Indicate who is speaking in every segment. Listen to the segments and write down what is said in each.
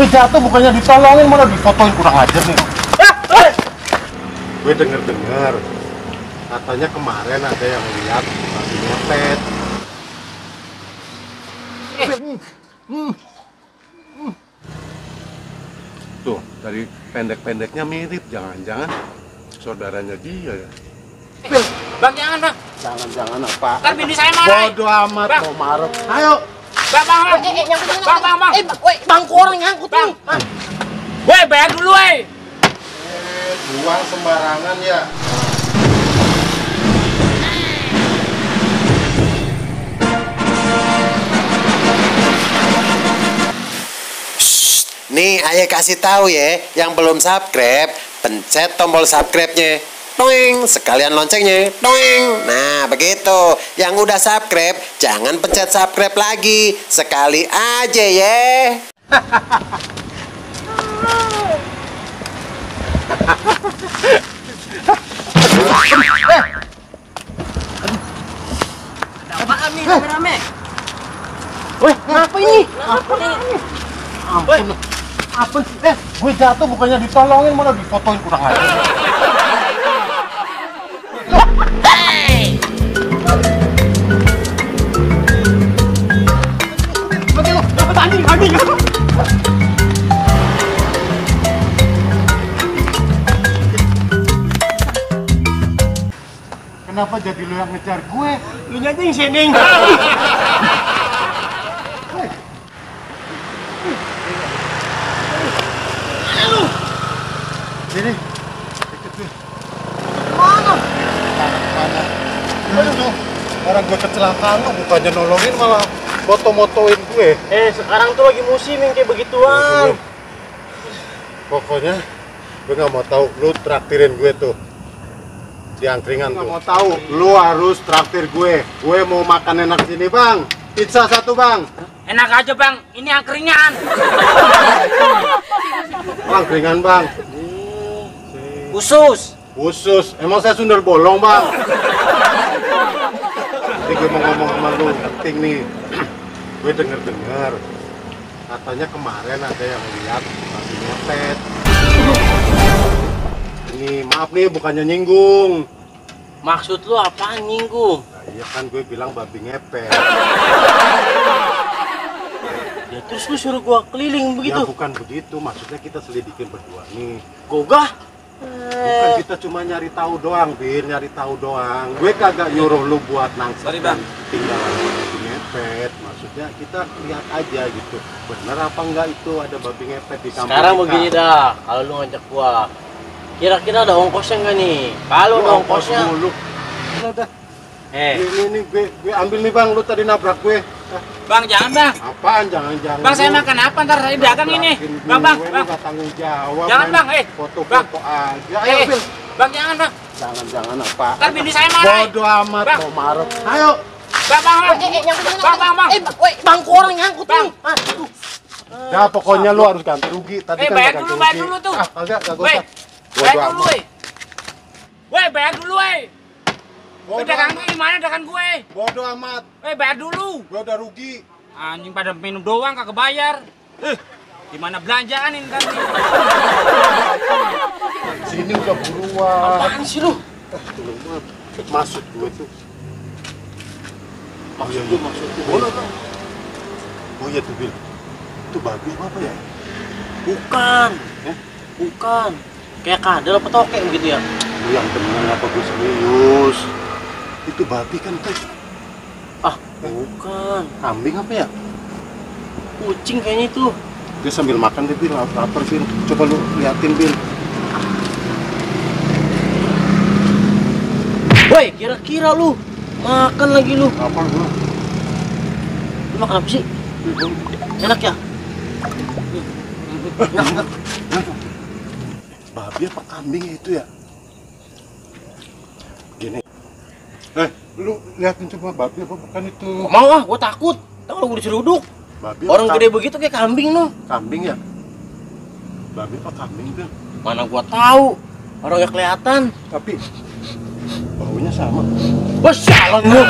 Speaker 1: Gue jatuh bukannya ditolongin, malah difotoin, kurang ajar nih. Gue denger katanya kemarin ada yang lihat babi ngepet. Tuh, dari pendek-pendeknya mirip, jangan-jangan saudaranya dia ya.
Speaker 2: Bang, jangan bang.
Speaker 1: Jangan-jangan apa?
Speaker 2: Ntar bini saya marah.
Speaker 1: Bodoh amat,
Speaker 2: bang.
Speaker 1: mau marah. Ayo.
Speaker 2: Bang. Bang.
Speaker 3: Bangku orang nyangkut nih.
Speaker 2: Woi, bayar dulu, woi.
Speaker 1: Buang sembarangan ya.
Speaker 4: Nih, ayah kasih tahu ya, yang belum subscribe, pencet tombol subscribe-nya. Toing, sekalian loncengnya. Toing. Nah, begitu. Yang udah subscribe, jangan pencet subscribe lagi. Sekali aja ya.
Speaker 3: Apaan nih rame-rame?
Speaker 1: Weh,
Speaker 3: Kenapa ini?
Speaker 1: ampun. Apa sih? Gue jatuh bukannya ditolongin, malah difotoin, kurang ajar. Anjing. Kenapa jadi lu yang ngejar gue?
Speaker 3: Lu aja yang sending.
Speaker 1: Sini, ikut gue.
Speaker 3: Mana?
Speaker 1: Mana? Aduh, orang gue kecelakaan lu bukannya nolongin, malah moto-motoin gue.
Speaker 3: Sekarang tuh lagi musim yang kayak begituan.
Speaker 1: Pokoknya gue nggak mau tahu, lu traktirin gue tuh di angkringan. Nggak mau tahu, lu harus traktir gue. Gue mau makan enak sini bang, pizza 1 bang.
Speaker 2: Enak aja bang, ini angkringan.
Speaker 1: Angkringan bang.
Speaker 2: Khusus.
Speaker 1: Emang saya sundel bolong bang. Jadi gue mau ngomong sama lu, penting nih. Gue denger katanya kemarin ada yang lihat babi ngepet. Ini maaf nih, bukannya nyinggung.
Speaker 3: Maksud lu apaan nyinggung?
Speaker 1: Nah, iya kan gue bilang babi ngepet.
Speaker 3: Ya terus lu suruh gua keliling begitu?
Speaker 1: Ya bukan begitu, maksudnya kita selidikin berdua nih.
Speaker 3: Gogah?
Speaker 1: Bukan kita cuma nyari tahu doang, Bin, nyari tahu doang. Gue kagak nyuruh lu buat nangkep.
Speaker 2: Sorry, Bang.
Speaker 1: Tinggalan babi ngepet. Maksudnya kita lihat aja gitu. Bener apa enggak itu ada babi ngepet di kampung
Speaker 3: Sekarang
Speaker 1: kita.
Speaker 3: begini dah, kalau lu ngajak gua, kira-kira ada ongkosnya nggak nih? Kalau
Speaker 1: Lu
Speaker 3: ada ongkosnya,
Speaker 1: mulu. Udah.
Speaker 3: eh,
Speaker 1: Ini gue ambil nih bang, lu tadi nabrak gue.
Speaker 2: Bang, jangan bang.
Speaker 1: Apaan? Jangan.
Speaker 2: Bang, saya makan apa? Ntar saya dagang ini. Bang.
Speaker 1: Gue nggak tanggung jawab.
Speaker 2: Jangan,
Speaker 1: main
Speaker 2: Bang,
Speaker 1: foto-foto aja. Ayo, Bil.
Speaker 2: Bang, jangan bang.
Speaker 1: Jangan apa?
Speaker 2: Ntar bini saya marah.
Speaker 1: Bodoh amat,
Speaker 2: Bang.
Speaker 1: mau marah. Ayo.
Speaker 2: Bang.
Speaker 3: Bang. Bangku orang nyangkut
Speaker 2: Bang.
Speaker 3: nih. Aduh.
Speaker 1: Ya pokoknya lu harus ganti rugi. Tadi kan
Speaker 2: bayar
Speaker 1: ganti
Speaker 2: dulu,
Speaker 1: rugi.
Speaker 2: bayar dulu tuh.
Speaker 1: Kagak
Speaker 2: Woi,
Speaker 1: usah.
Speaker 2: bayar
Speaker 1: Bodoh
Speaker 2: dulu,
Speaker 1: amat.
Speaker 2: woi. Bayar dulu, woi.
Speaker 1: Bodoh
Speaker 2: Dagang
Speaker 1: amat.
Speaker 2: gue gimana dagang gue?
Speaker 1: Bodoh amat.
Speaker 2: Bayar dulu.
Speaker 1: Gue udah rugi.
Speaker 2: Anjing pada minum doang kagak bayar. Gimana belanjaan ini kan?
Speaker 1: Sini udah buruan.
Speaker 3: Apaan sih lu?
Speaker 1: Tolong banget. Maksud gue tuh. Maksud gue. Bodoh kan? Oh iya tuh Bil. Itu babi apa ya?
Speaker 3: Bukan. Bukan. Kayak kadal apa tokek begitu ya?
Speaker 1: Lu yang tenang apa gue serius? Itu babi kan guys?
Speaker 3: Ah, bukan.
Speaker 1: Kambing apa ya?
Speaker 3: Kucing kayaknya itu.
Speaker 1: Dia sambil makan deh Bil, lapar Bil. Coba lu liatin Bil.
Speaker 3: Woi, kira-kira lu makan lagi lu.
Speaker 1: Lapar gua.
Speaker 3: Lu makan apa sih? Enak ya?
Speaker 1: Babi apa kambing itu ya? Gini. Lu liatin coba babi apa bukan itu?
Speaker 3: Gak mau ah, gua takut. Tahu lu diseruduk.
Speaker 1: Babi
Speaker 3: Orang
Speaker 1: apa
Speaker 3: gede begitu kayak kambing lu.
Speaker 1: kambing ya? Babi apa kambing Bil?
Speaker 3: Mana gua tahu. Orang gak kelihatan.
Speaker 1: Tapi baunya sama.
Speaker 3: Wah, sialan lu.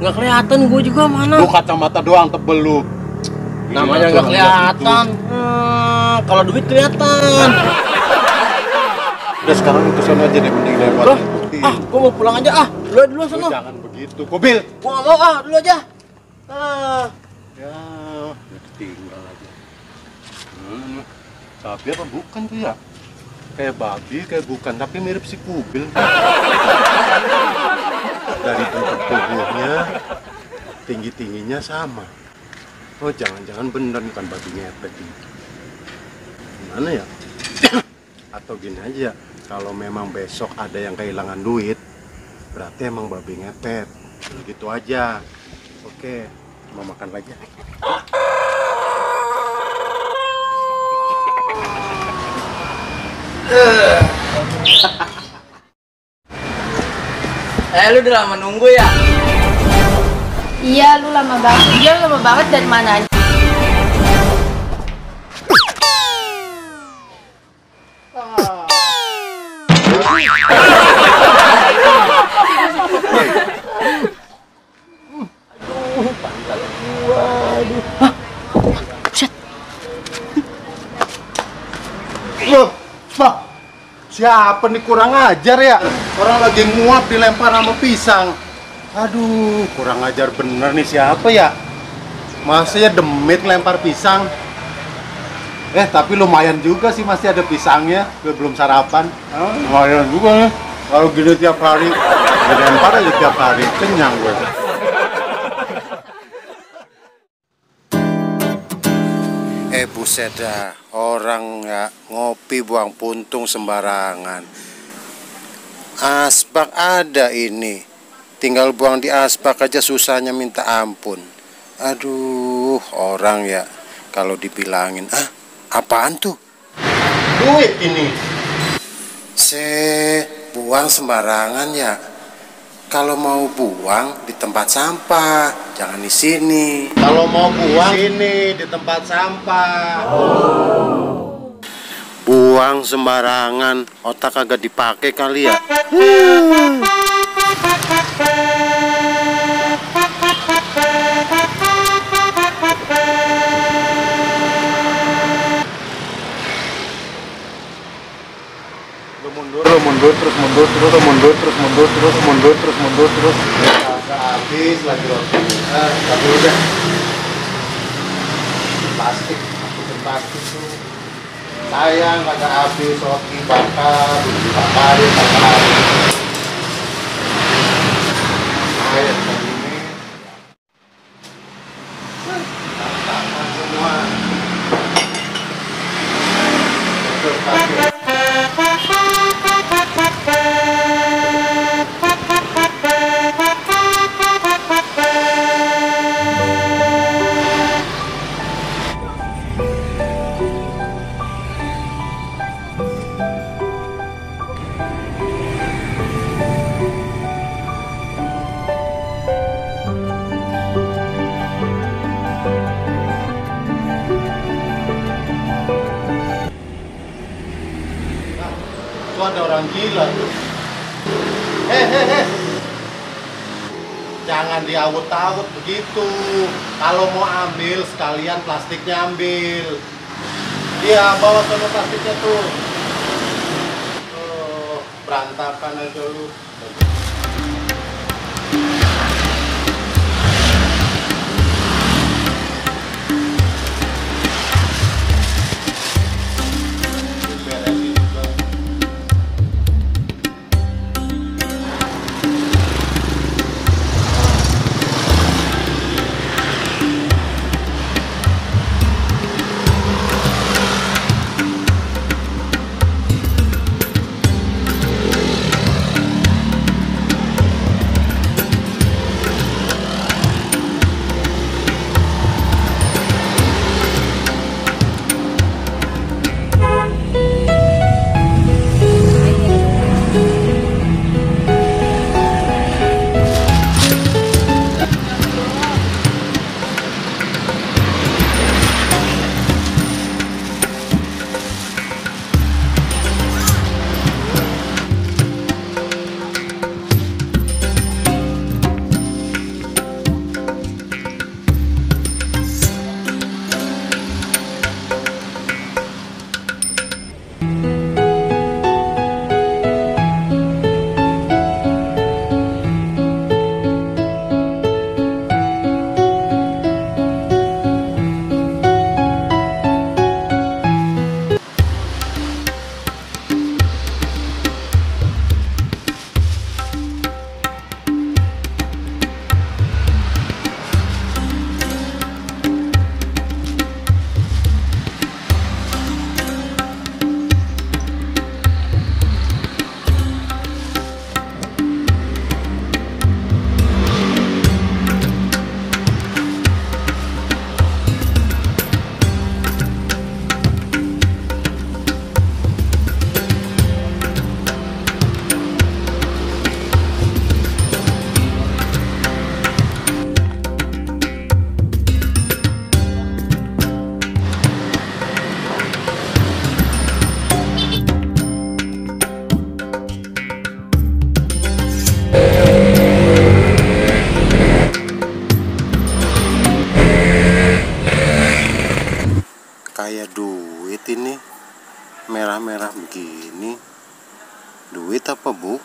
Speaker 3: Nggak kelihatan gue juga mana.
Speaker 1: Lu kacamata doang tebel lu.
Speaker 3: Namanya nggak kelihatan. Kalau duit kelihatan.
Speaker 1: Udah sekarang lu kesana aja deh, mending lewat.
Speaker 3: Loh, gue mau pulang aja dulu sana.
Speaker 1: Jangan begitu, Kobil.
Speaker 3: Gue nggak mau dulu aja.
Speaker 1: Ya, tinggal aja. Sapi apa bukan tuh ya? Kayak babi, kayak bukan, tapi mirip si Kubil. Dari bentuk tubuhnya, tinggi-tingginya sama. Oh, jangan-jangan bener bukan babi ngepet ini. Gimana ya? Atau gini aja, kalau memang besok ada yang kehilangan duit, berarti emang babi ngepet. Gitu aja. Oke, mau makan lagi.
Speaker 3: Lu udah lama nunggu ya?
Speaker 5: Iya, lu lama banget. Iya, lu lama banget dari mana aja?
Speaker 1: Loh, Pak, siapa nih kurang ajar ya? Orang lagi nguap dilempar sama pisang. Aduh, kurang ajar bener nih siapa ya? Masa ya demit lempar pisang? Tapi lumayan juga sih masih ada pisangnya. Gue belum sarapan. Lumayan juga ya. Kalau gini tiap hari, dilempar aja tiap hari. Kenyang gue. Buset dah, orang ya ngopi buang puntung sembarangan. Asbak ada ini, tinggal buang di asbak aja susahnya minta ampun. Aduh, orang ya kalau dibilangin, apaan tuh? Duit ini. Buang sembarangan ya. Kalau mau buang di tempat sampah, jangan di sini. Kalau mau buang sini di tempat sampah. Buang sembarangan, otak agak dipakai kali ya. Mundur terus. Nggak habis lagi rotinya. Tapi udah. Plastik, masukin plastik tuh. Sayang kagak habis roti bakar, dibakarin kagak habis. Air begini. Tangan semua. Betul pasti. Ada orang gila tuh. Jangan diawut-awut begitu. Kalau mau ambil sekalian plastiknya ambil. Iya, bawa sama plastiknya tuh. Berantakan aja lu.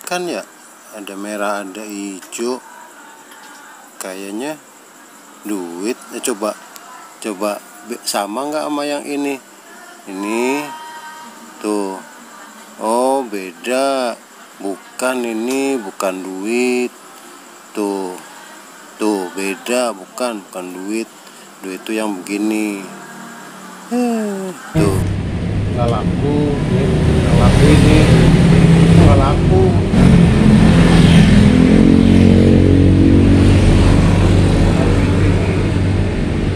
Speaker 1: kan ya? Ada merah, ada hijau. Kayaknya duit. Coba sama nggak sama yang ini? Ini tuh. Oh, beda. Bukan, ini bukan duit. Tuh beda, bukan duit. Duit itu yang begini. Tuh nggak laku, nggak laku ini, nggak laku.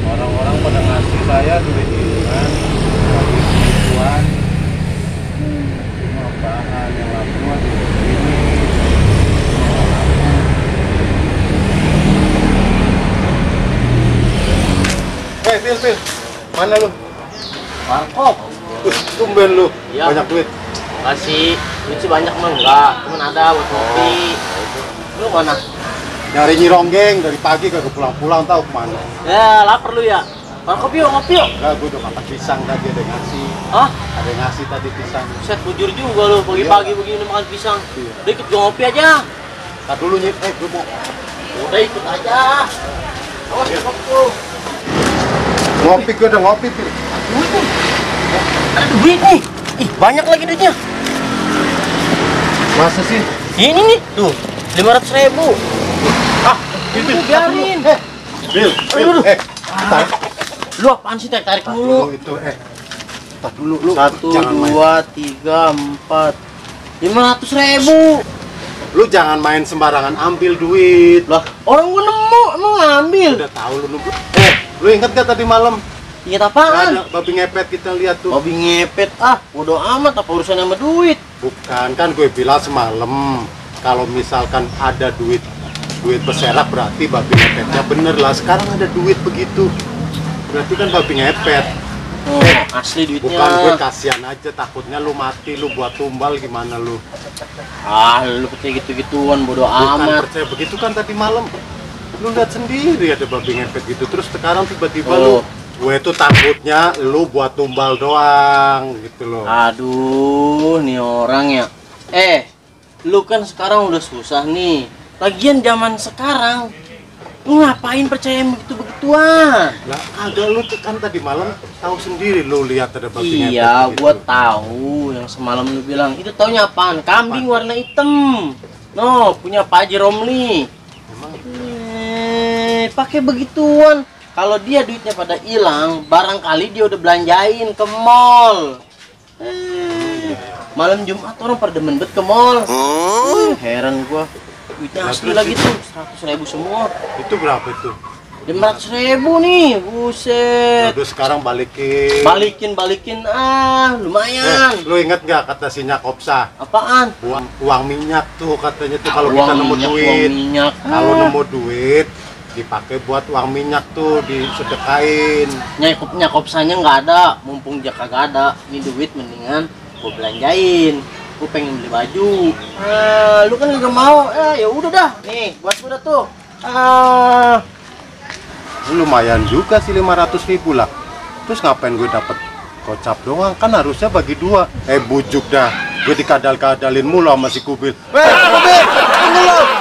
Speaker 1: Orang-orang pada ngasih saya duit itu kan, duit gituan. Cuma apaan yang laku mah duit ini. Pil, mana lu?
Speaker 3: Warkop.
Speaker 1: Tumben lu,
Speaker 3: Iya.
Speaker 1: banyak duit.
Speaker 3: Kasih, duit sih banyak mah enggak, cuman ada buat kopi. Lu mana?
Speaker 1: Nyari Nyironggeng dari pagi kagak pulang-pulang, tahu kemana?
Speaker 3: Ya, lapar lu ya. Warkop yuk, ngopi yuk.
Speaker 1: Enggak, gue udah makan pisang tadi, ada yang ngasih.
Speaker 3: Hah?
Speaker 1: Ada yang ngasih tadi pisang.
Speaker 3: Set, bujur juga lu, pagi-pagi begini makan pisang.
Speaker 1: Iya.
Speaker 3: Udah ikut gua ngopi aja.
Speaker 1: Ntar dulu Nyip, gue mau
Speaker 3: Udah ikut aja. Awas ya, tuh.
Speaker 1: ngopi, gue udah ngopi, Pil.
Speaker 3: Duit nih. Ada duit nih. Ih, banyak lagi duitnya.
Speaker 1: Masa sih?
Speaker 3: Ini nih, tuh. 500.000.
Speaker 1: Ah,
Speaker 3: Itu biarin.
Speaker 1: Pil,
Speaker 3: Aduh.
Speaker 1: tarik
Speaker 3: Lu apaan sih tarik
Speaker 1: dulu
Speaker 3: mulu?
Speaker 1: itu, tar dulu, lu
Speaker 3: 1,
Speaker 1: jangan main.
Speaker 3: 2, 3, 4. 500.000.
Speaker 1: Lu jangan main sembarangan ambil duit.
Speaker 3: Lah, orang gua nemu, emang ngambil.
Speaker 1: Udah tahu lu nunggu. Lu inget gak tadi malam?
Speaker 3: Ingat apaan?
Speaker 1: Ada babi ngepet kita lihat tuh.
Speaker 3: Babi ngepet, bodo amat apa urusannya sama duit.
Speaker 1: Bukan, kan gue bilang semalam kalau misalkan ada duit berserak berarti babi ngepetnya bener lah. Sekarang ada duit begitu, berarti kan babi ngepet.
Speaker 3: Oh, asli duitnya.
Speaker 1: Bukan, gue kasihan aja, takutnya lu mati, lu buat tumbal gimana lu?
Speaker 3: Lu percaya gitu-gituan, bodo
Speaker 1: Bukan
Speaker 3: amat.
Speaker 1: percaya begitu kan tadi malam. Lu lihat sendiri ada babi ngepet gitu, terus sekarang tiba-tiba
Speaker 3: Oh.
Speaker 1: gue tuh takutnya lu buat tumbal doang gitu loh.
Speaker 3: Aduh, nih orang ya. Lu kan sekarang udah susah nih. Lagian zaman sekarang, lu ngapain percaya yang begitu-begituan?
Speaker 1: Lah, agak lu tuh kan tadi malam tahu sendiri lu lihat ada babi ngepet.
Speaker 3: Iya,
Speaker 1: gitu.
Speaker 3: gua tahu yang semalam lu bilang. Itu taunya apaan? Kambing warna hitam. No, punya Pak Haji Romli.
Speaker 1: Emang
Speaker 3: Pakai begituan. Kalau dia duitnya pada hilang, barangkali dia udah belanjain ke mall. Malam Jumat orang pada demen bet ke mall. Heran gua. Duitnya asli lagi tuh, 100.000 semua.
Speaker 1: itu berapa itu?
Speaker 3: 500.000 nih, buset.
Speaker 1: Udah sekarang balikin.
Speaker 3: Balikin, lumayan.
Speaker 1: Lu inget nggak kata si Nyakopsa?
Speaker 3: Apaan?
Speaker 1: Uang minyak tuh katanya tuh kalau kita nemu
Speaker 3: Uang
Speaker 1: duit.
Speaker 3: minyak.
Speaker 1: Kalau nemu duit dipakai buat uang minyak tuh disedekain.
Speaker 3: Nyakopsanya nggak ada, mumpung dia kagak ada. Ini duit mendingan gua belanjain. Gua pengen beli baju. Lu kan nggak mau. Ya udah dah. Nih, buat gua dah tuh.
Speaker 1: Lumayan juga sih 500.000 lah. Terus ngapain gue dapet gocap doang? Kan harusnya bagi dua. Bujuk dah. Gue dikadal-kadalin mulu sama si Kubil. Kubil, tunggu lo.